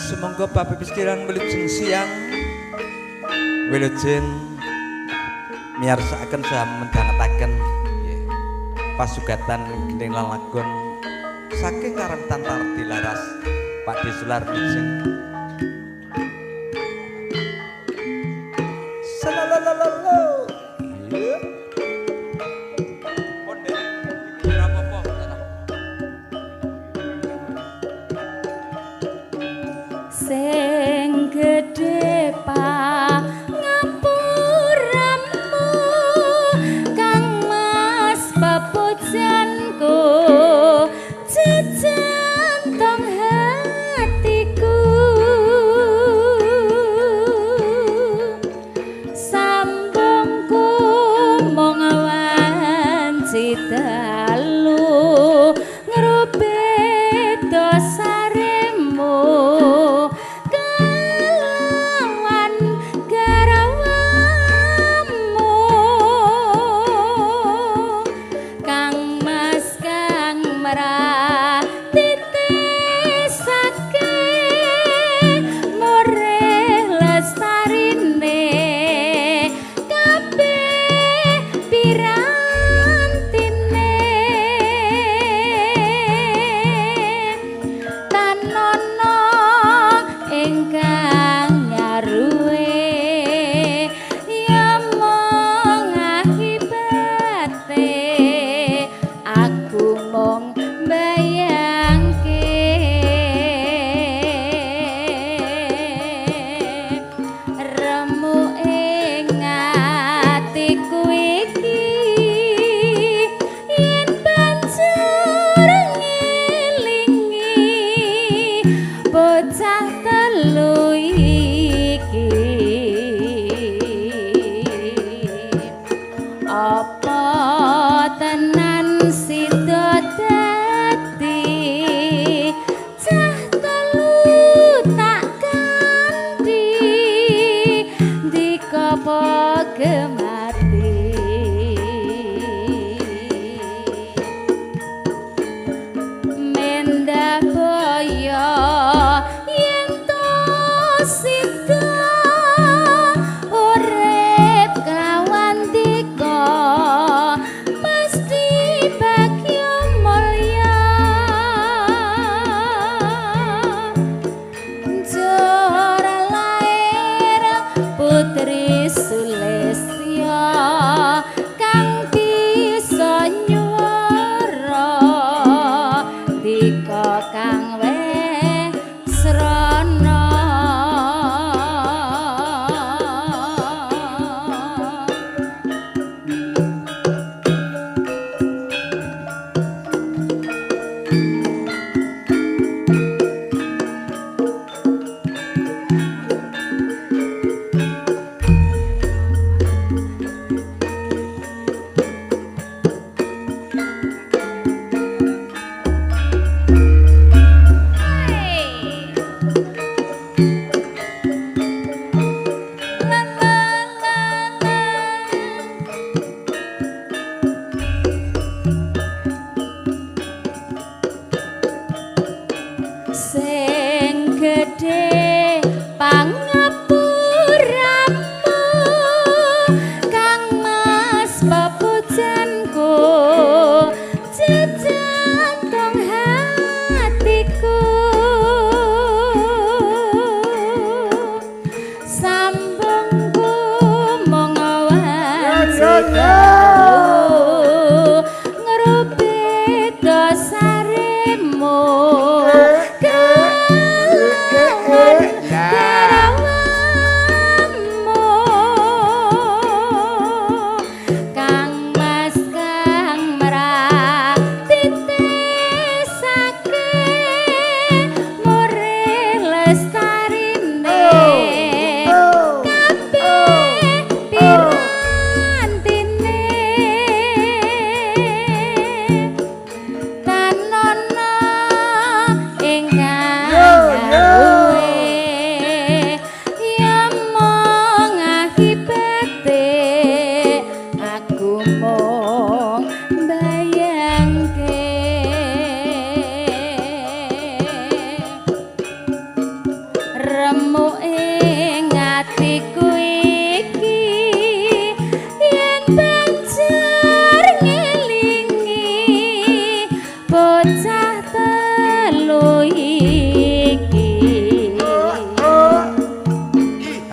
Sumangga Bapak pikiran wilujeng siang, wilujeng miyarsakaken saha mendhangetaken pasugatan gending lalagon saking Karang Tantar Dilaras Pak Desular wilujeng. Selalalalo. Iya. Sing gedhe pangapuramu Kang Mas papujanku jejantong hatiku sambungku mung wanci dalu ngrubit dosaremu kelawan garawamu Kang Mas kang mratitisake murih lestarine kabeh pirantine tanono ingkang nyaruwe ya mung akibate aku mung mbayangke remu ing atiku iki yen banjur ngelingi bocah telu iki apa tenan sida dadi cah telu tak kanthi dikopo gemati mendah boyo yen to sida urip kawandika mesti bagya mulya jora lair putri Sulistya.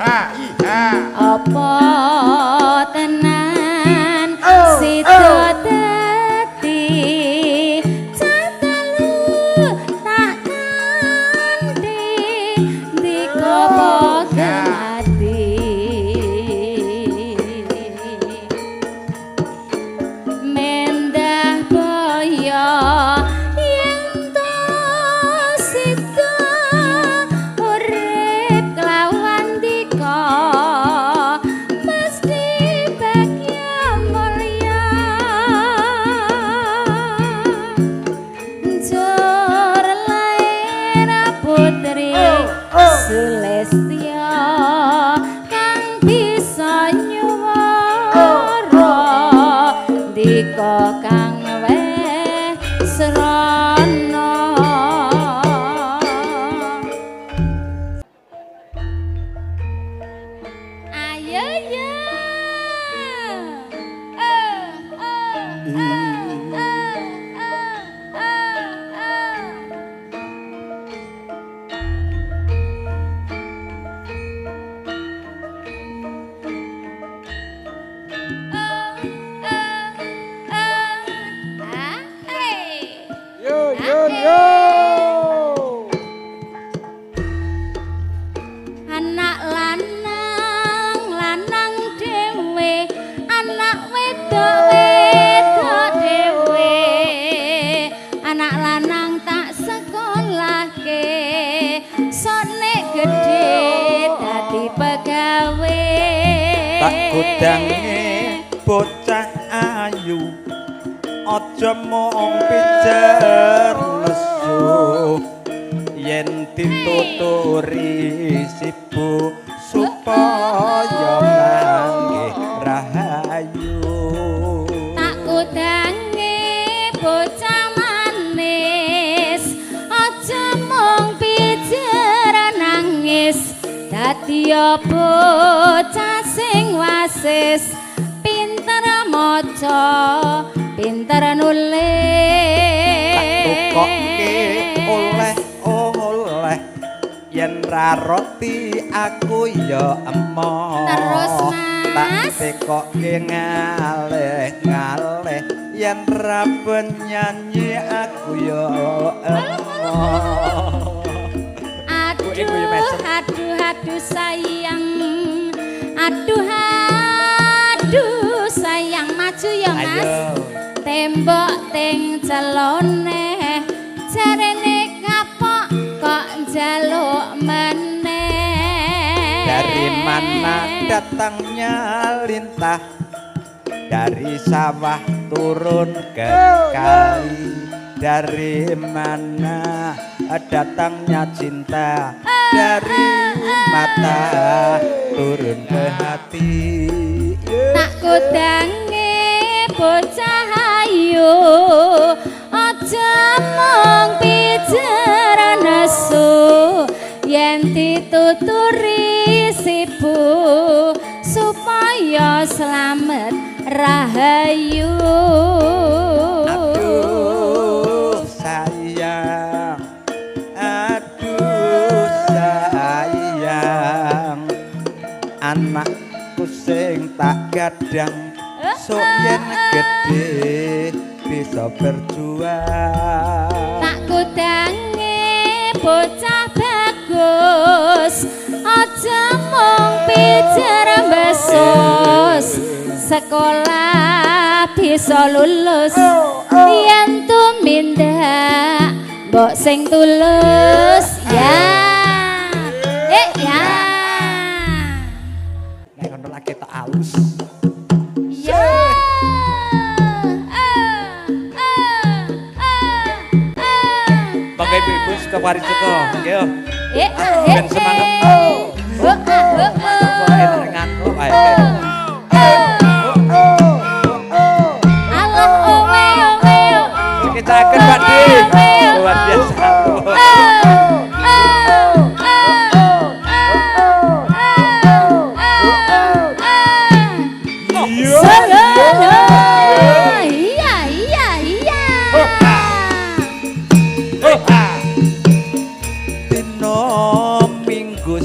Ha i ha. Apa tenan sida dadi cah telu tak kanthi ndika ati mendah boyo yen to sida urip kelawan dika mesti bagya mulya njur lair putri Sulestya kang bisa nyuwara ndika kang weh srana. Ayo ya. Eh, eh, eh, eh, eh, eh, eh. Yo yo yo. Anak lanang lanang dhewe, anak wedok wedok dhewe. Anak lanang tak sekolahke, sok nek gedhe dadi pegawe. Tak godange bocah ayu, aja mung pijer lesu, yen dituturi sibu supaya manggih rahayu. Tak kudange bocah manis, aja mung pijer nangis, dadi bocah sing wasis, pinter maca pinter nulis. Tak tukokke oleh-oleh, yen ra roti aku ya emoh. Terus, Mas. Tak tekokke ngaleh-ngaleh, yen ra penyanyi aku ya emoh. Aduh, Iku ya mesem. aduh, aduh sayang. Aduh, aduh sayang, maju ya Mas. Ayo. Tembok ting celone, jarene kapok kok njaluk meneh. Dari mana datangnya lintah? Dari sawah turun ke kali. Dari mana datangnya cinta? Dari mata turun ke hati. Tak kudange bocah ayu, aja mung pijer nesu, yen dituturi sibu supaya slamet rahayu. Aduh sayang, aduh sayang, anakku sing tak gadang sok yen gedhe bisa berjuang. Tak kudange bocah bagus, aja mung pijer besus, sekolah bisa lulus, yen tumindak mbok sing tulus ya. Eh ya. Nek ngono lagi tak alus. Ya. Ah, ah, ah, ah. Monggo ibu-ibu suka waris suka. Nggih. Eh, ah, Ben eh, semangat. eh. Oh, ah, oh, oh. Enak ngantuk ae. Alah, owe, owe, oh. Sekicaken Pak Di. Luar biasa. Oh, oh, oh, oh, oh, oh, oh. Solo, iya, iya, iya. Dina Minggu.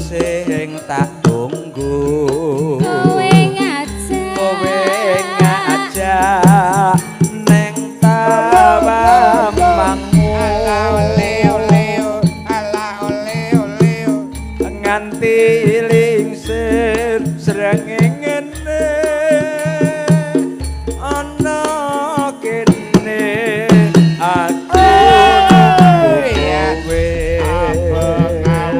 Srengenge ana kene aku kowe. Bengawan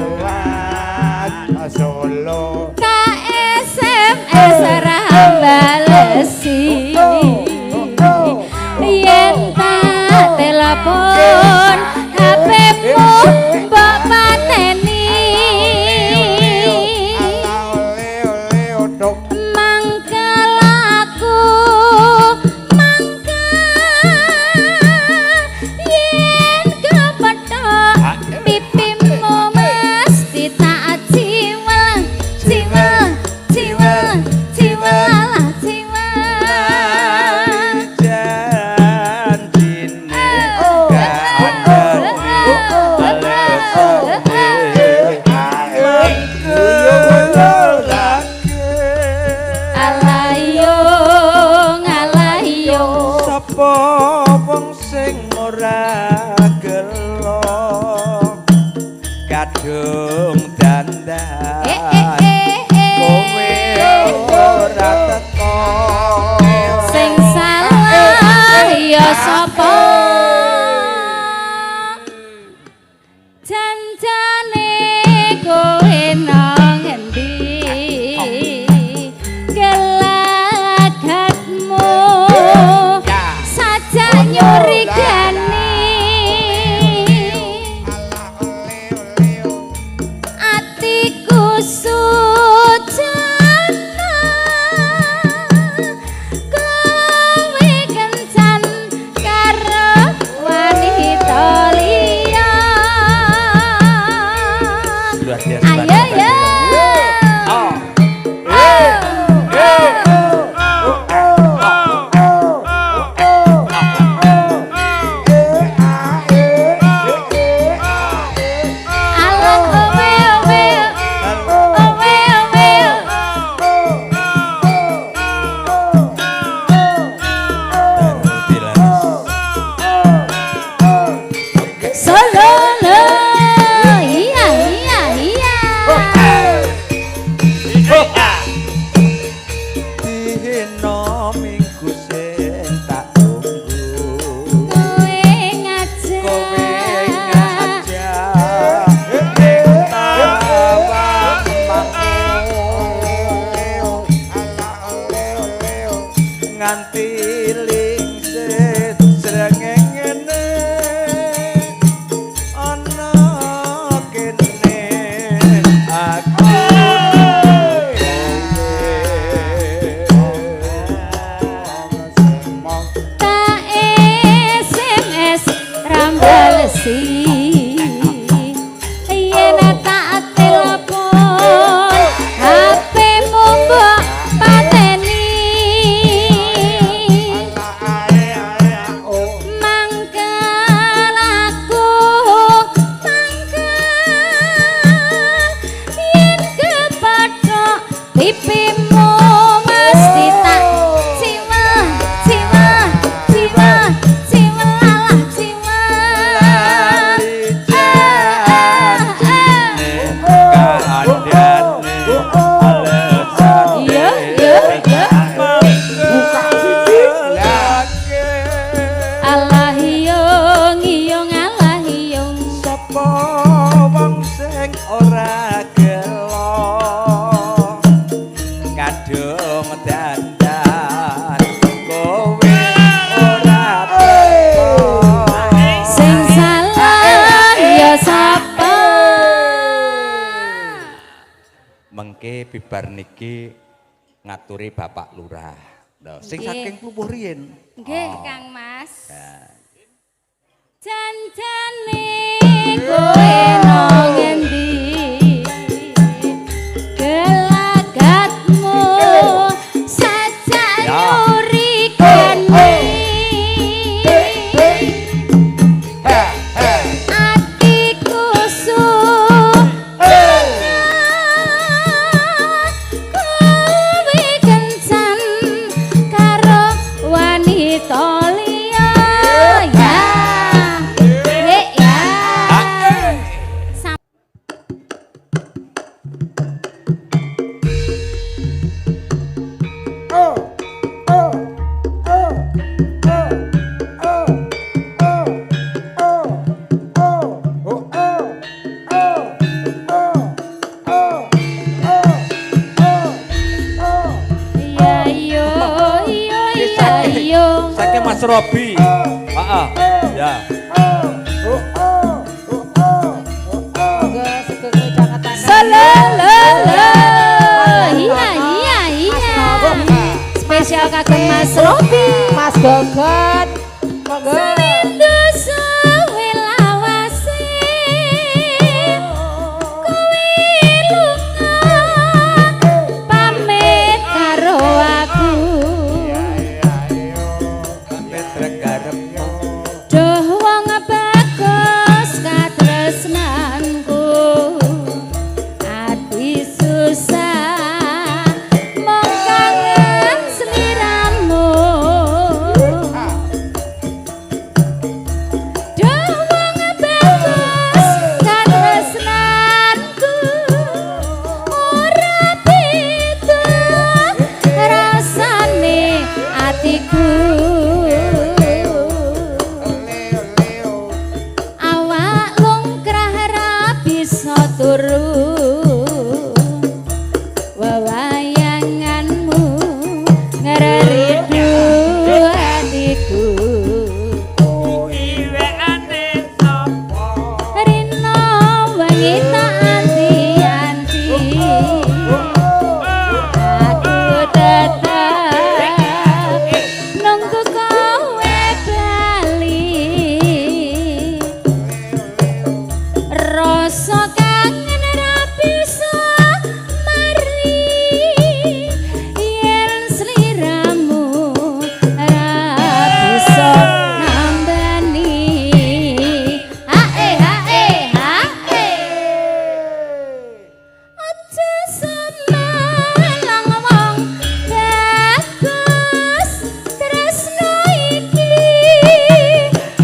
Solo. Tak SMS ora balesi, yen tak telepon HP-mu mbok pateni. Ala ole ole odok. Mangkel aku, mangkel yen kepethuk pipimu mesti tak ciwel ciwel ciwel ciwel alah ciwel. Janjine kandhane alesane mangkelake. Alayong alayong. Sapa wong sing ora gelo kadung dandan Eh eh eh eh. Kowe ora teko. Sing salah ya sapa? Janjane kowe nang endi? Gelagatmu sajak nyurigani. Ala ole ole. Atiku sujana, kowe kencan karo wanita liya. Luar biasa. Ayo ya. Oh. Oh. Ala owe owe owe owe. Dilaris. Solo lo, iya. Dina Minggu sing tak tunggu, Kowe ngajak, kowe ngajak ning Tawang Mangu nganti lingsir srengenge ana kene aku kowe. Tak SMS ra mbalesi, yen tak telepon HP-mu mbok pateni. Mangkel aku, mangkel yen kepethuk pipimu mesti tak ciwel ciwel ciwel ciwel alah ciwel. Ah, ah, ah. Kandhane alesane Iya. Mangkelake. Alah iyong iyong alah iyong. Sapa wong sing ora gelo kadung dandan kowe ora teko. Sing salah ya sapa? Mengke bibar niki ngaturi Bapak Lurah. Lho, sing Nggih. Saking Klupuh riyin. Nggih, Kang Mas. Janjane kowe nang endi? Gelagatmu sajak nyurigani. Atiku sujana, kowe kencan karo wanita liya ya. Hek ya. Mas Robi. Heeh. Ya. Monggo sugeng midhangetan. Selelele. Iya. Spesial kagem Mas Robi. Mas Gogon. Monggo. Seminggu suwe lawase kowe lunga pamit karo aku. Pamit regarepmu. Duh wong bagus katresnanku, ati susah mung kangen sliramu. Duh wong bagus katresnanku, ora beda rasane atiku. Awak lungkrah ra bisa turu, wewayanganmu ngreridu atiku. Rino wengi tak anti-anti, aku tetep nunggu kowe bali. Rasa kangen ra bisa mari yen sliramu ra bisa nambani. Hae hae hae. Aja sumelang wong bagus, tresno iki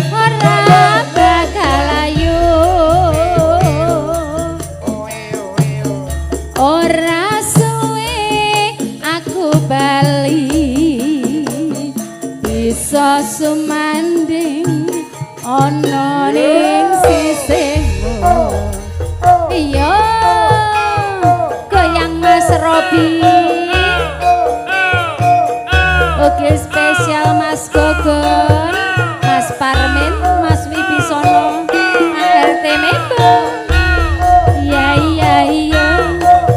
ora bakal ayu. Ora suwe aku bali, bisa sumanding ana ning sisihmu. Iya, goyang Mas Robi. Oke, spesial Mas Gogon, Mas Parmin, Mas Wibisono, ART Mebo. Iya iya iya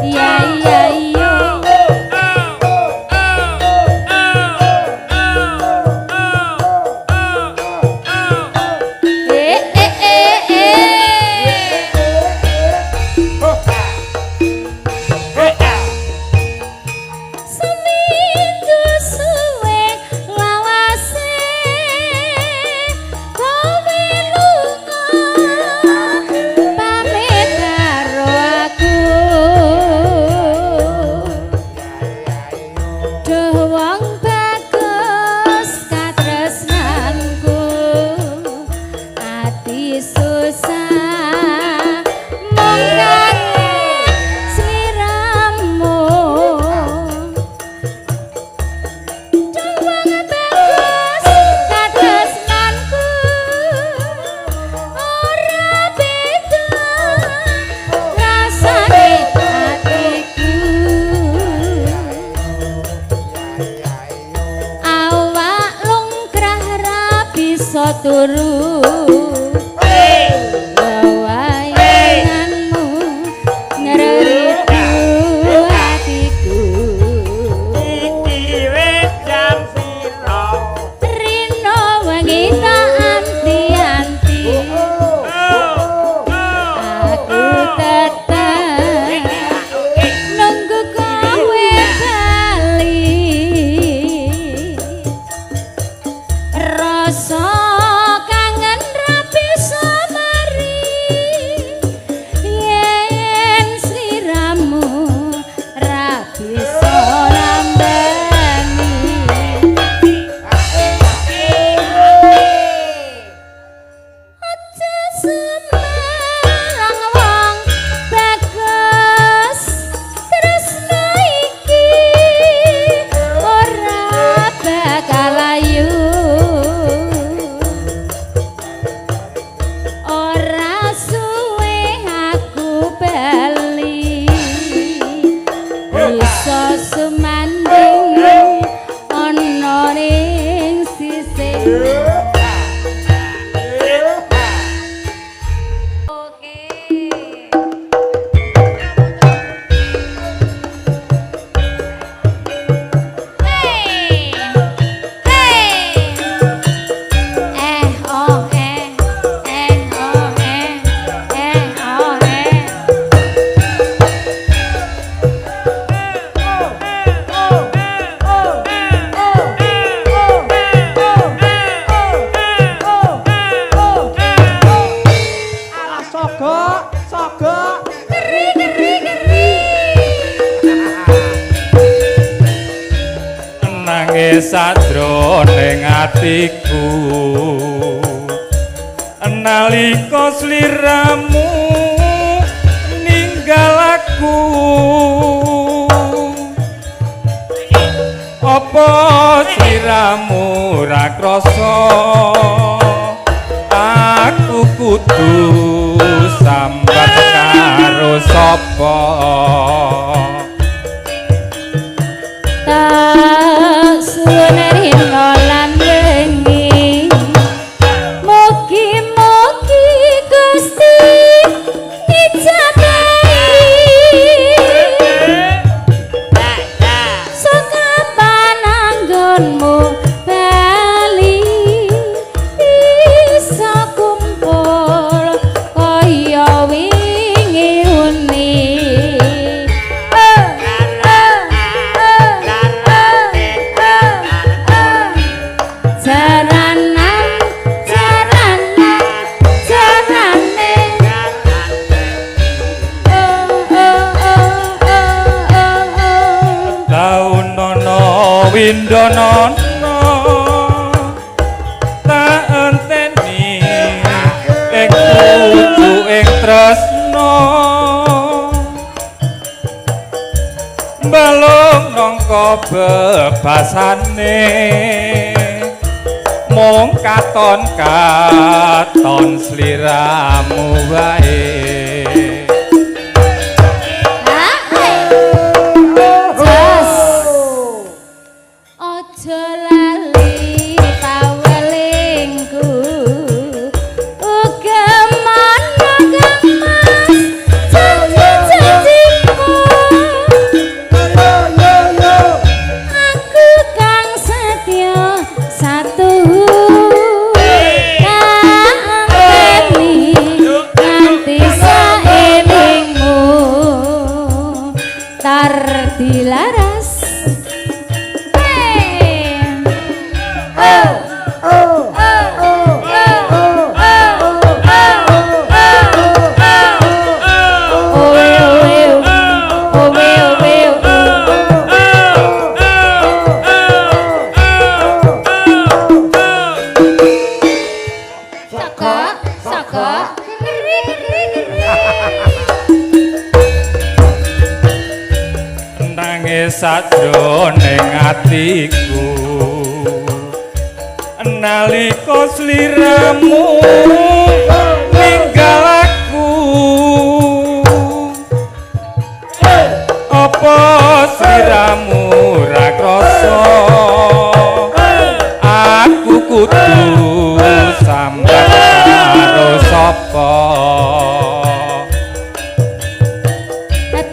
iya. Eh eh eh eh. Seminggu suwe lawase kowe lunga pamit karo aku. Duh wong bagus katresnanku, ati susah mung kangen sliramu. Duh wong bagus katresnanku, ora beda rasane atiku. Awak lungkrah ra bisa turu, wewayanganmu ngreridu atiku. Rino wengi tak anti-anti, aku tetep nunggu kowe bali. Rasa kangen ra bisa mari yen sliramu ra bisa nambani. Aja sumelang wong bagus, tresno iki ora bakal ayu. Ora suwe aku bali, bisa Nangis sajroning atiku nalika sliramu ninggal aku. Apa sliramu ra krasa aku kudu sambat karo sapa? Tak suwun rina lan wengi, mugi-mugi Gusti ngijabahi. Sekapan anggonmu bali bisa kumpul kaya wingi uni. Eh, eh, eh, eh, eh, eh. Jaranan, jaranan, jarane. Oh, oh, oh, oh, oh, oh. Launono windonono tak enteni ing pucuking tresna, balung nangka bebasane mung katon katon sliramu wae. Jos. Aja lali pawelingku. Uga mana Kang Mas janji-janjimu. Aku kang setya satu kang enteni nganti saelingmu tar dilaras. Hey. Oh, oh, oh, oh, oh, oh, oh, oh. Owe, owe, owe, owe, owe. Saka, saka, ngeri, ngeri, ngeri. Nangis sajroning atiku nalika sliramu ninggal aku. Apa sliramu ra krasa aku kudu sambat karo sapa?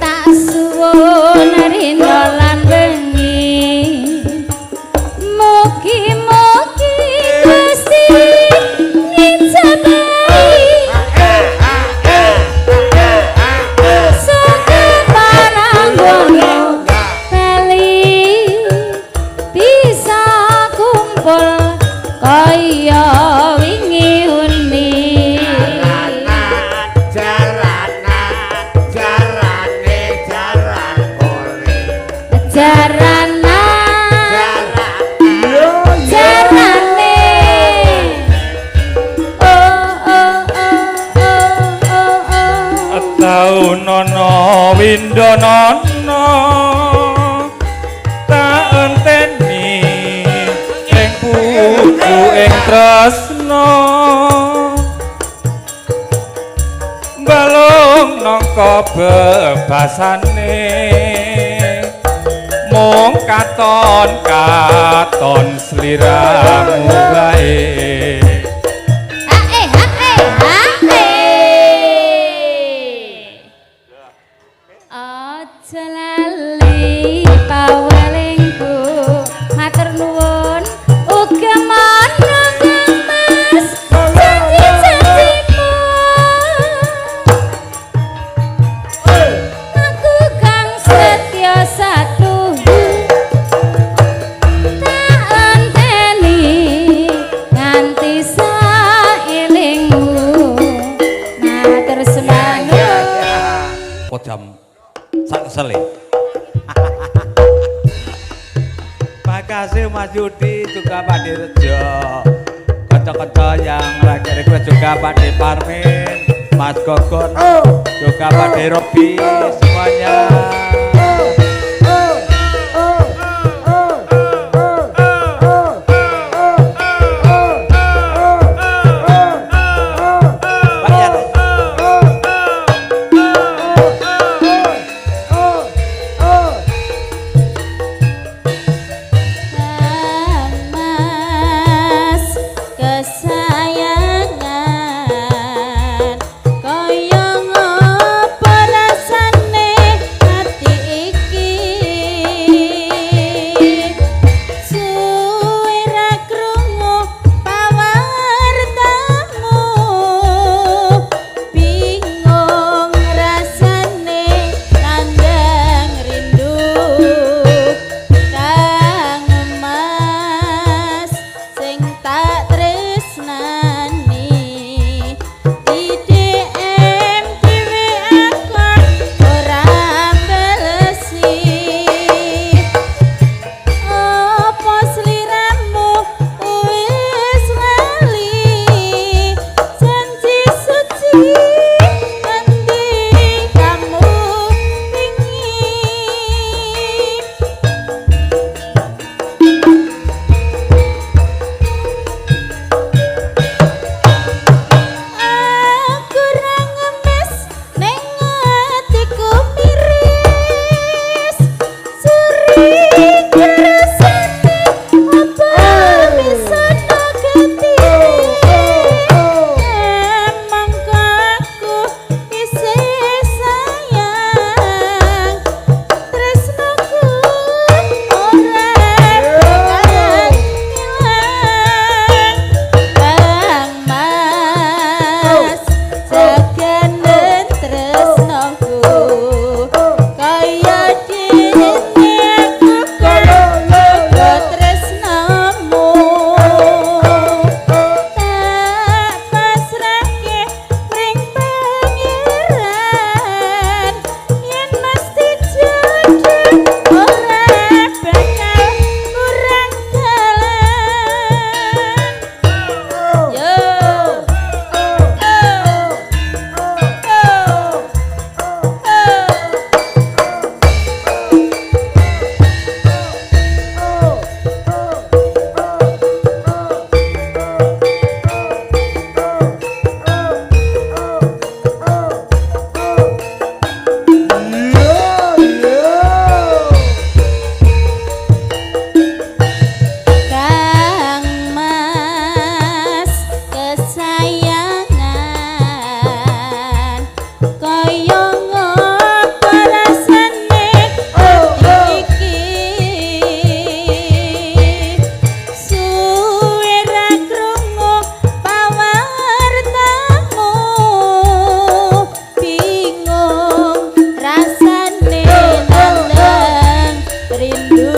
Tak suwun rina lan wengi, mugi-mugi Gusti ngijabahi. Sekapan anggonmu bali bisa kumpul kaya wingi uni. Jaranan, jarane jaran kore. Jaranan, jarane. Oh, oh, oh, oh, oh, oh. Taunono windonono tak enteni ing pucuking tresna, balung nangka bebasane mung katon katon sliramu wae. Ae, ae, ae. Aja lali pawelingku, matur nuwun uga mana Kang Mas janji-janjimu. Aku kang setya satuhu tak enteni nganti saelingmu. Matur sembah nuwun. Apa jam sak kesele. kasih Mas Yudi, juga Pak Dirjo, kanca-kanca yang lagi request juga Pak De Parmin, Mas Gogon, juga Pak De Robi, semuanya. Pak Yan. Kang Mas kesayangan, kaya ngopo rasane ati iki, suwe ra krungu pawartamu, bingung rasane nandang rindu. Kang Mas sing tak tresnani, di DM dhewe aku ora balesi. Apa sliramu wis lali janji suci ngendi kamu wingi? Aku ra ngemis ning atiku miris, curiga rasane apa bisa ketine. Emang aku isih sayang, tresnoku ora bakal ilang. Kang Mas jaganen tresnoku, kaya dene aku jaga tresnamu. Tak pasrahke ring pangeran, yen mesti jodoh ora bakal kurang dalan. Yo. Oh. Oh. Oh. Kang Mas kesayangan, kaya ngopo rasane ati iki, suwe ra krungu pawartamu, bingung rasane nandang rindu.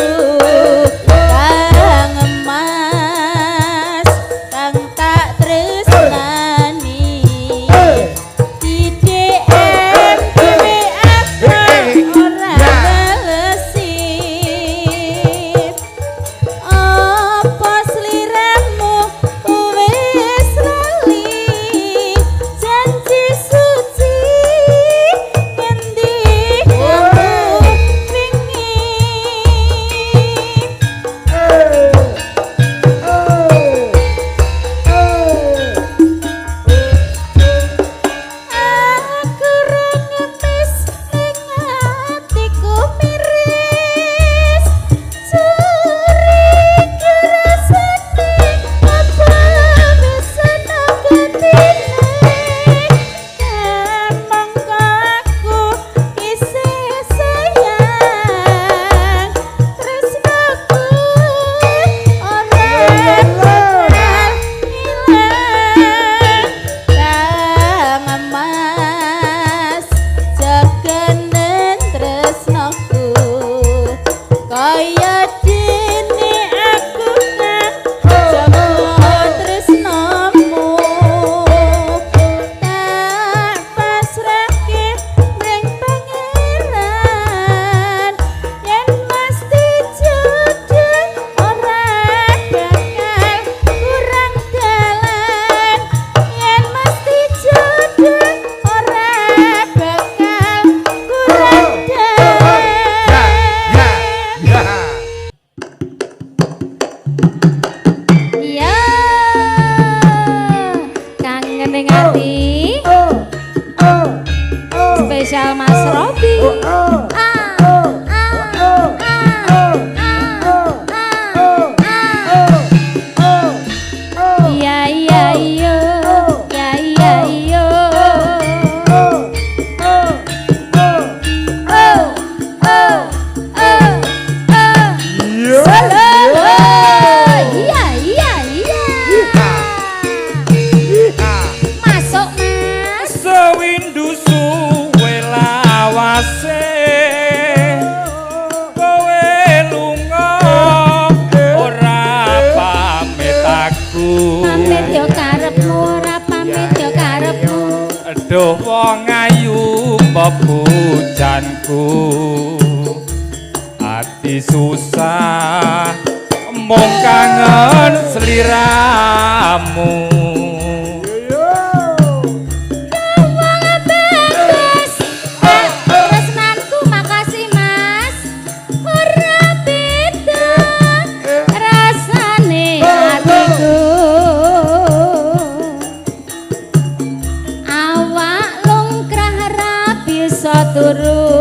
Kang Mas kang tak tresnani, di DM dhewe aku ora balesi. Apa sliramu wis lali janji suci ngendi kamu wingi? Duh wong ayu pepujanku, ati susah mung kangen sliramu. Wong bagus tresnanku, makasih Mas. Ora beda rasane atiku. Awak lungkrah ra bisa turu.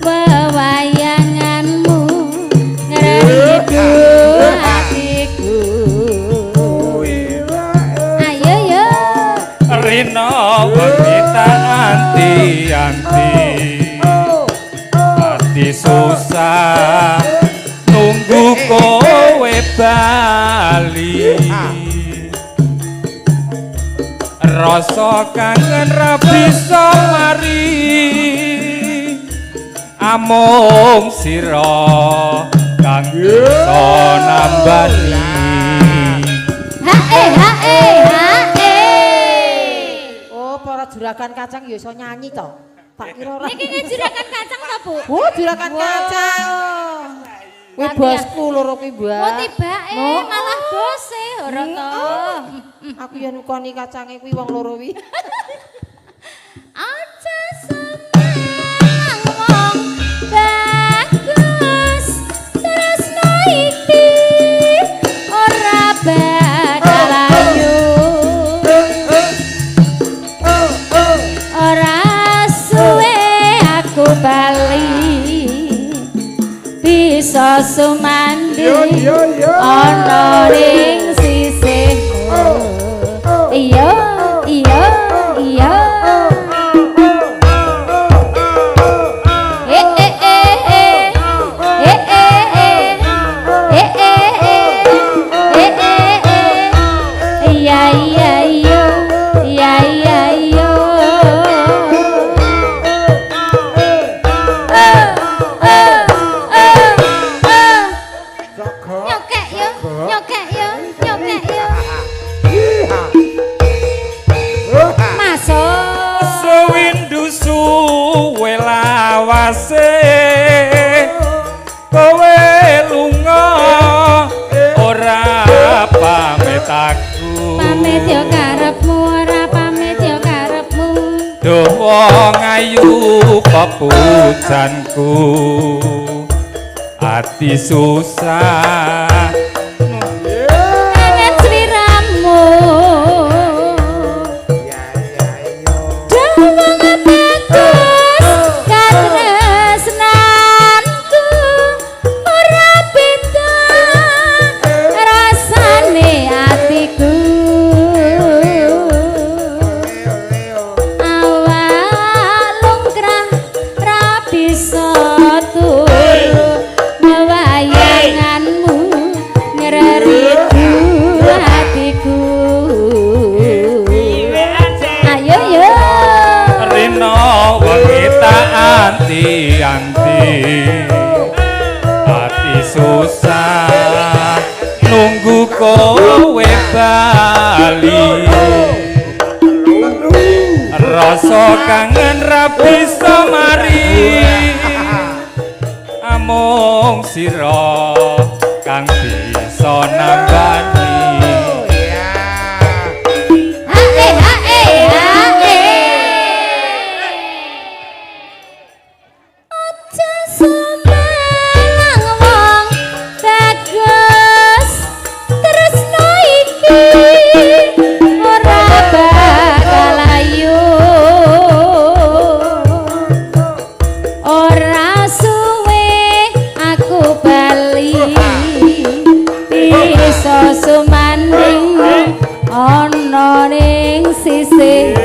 Wewayanganmu ngreridu atiku. Ayo yo. Rino wengi tak anti-anti, ati susah nunggu kowe bali. Rasa kangen ra bisa mari, amung sira kang bisa nambani. Hae hae hae. Oh, para juragan kacang ya iso nyanyi to. Tak kira ora. Niki nggih juragan kacang to, Bu? Oh, juragan kacang. Kuwi bosku loro kuwi, Mbak. Oh, tibake Oh. malah bose ora to. Aku ya nukoni kacange kuwi wong loro kuwi. Aja seneng wong bagus, tresno iki ora bakal ayu. Ora suwe aku bali, bisa sumandi ana ning sisihmu. Iya iya iya. Eh eh eh eh. Eh eh eh. Eh eh eh. Eh eh eh. Iya iya iya. Iya iya iya. Eh eh eh eh. Nyokek yo, nyokek yo, nyokek yo. Masuk. Sewindu suwe lawase kowe lunga ora pamit aku. Pamit yo karepmu, ora pamit yo karepmu. Duh wong ayu pepujanku, ati susah Kangen sliramu. Duh wong bagus katresnanku, ora beda rasane atiku. Awak lungkrah ra bisa turu, wewayanganmu ngreridu atiku. Ayo yo. Rino wengi tak anti-anti, ati susah nunggu kowe bali. Rasa kangen ra bisa mari, amung sira kang bisa nambani. Hae hae hae. Aja sumelang wong bagus, tresno iki ora bakal ayu. Ora suwe aku bali, bisa sumanding ana ning sisihmu.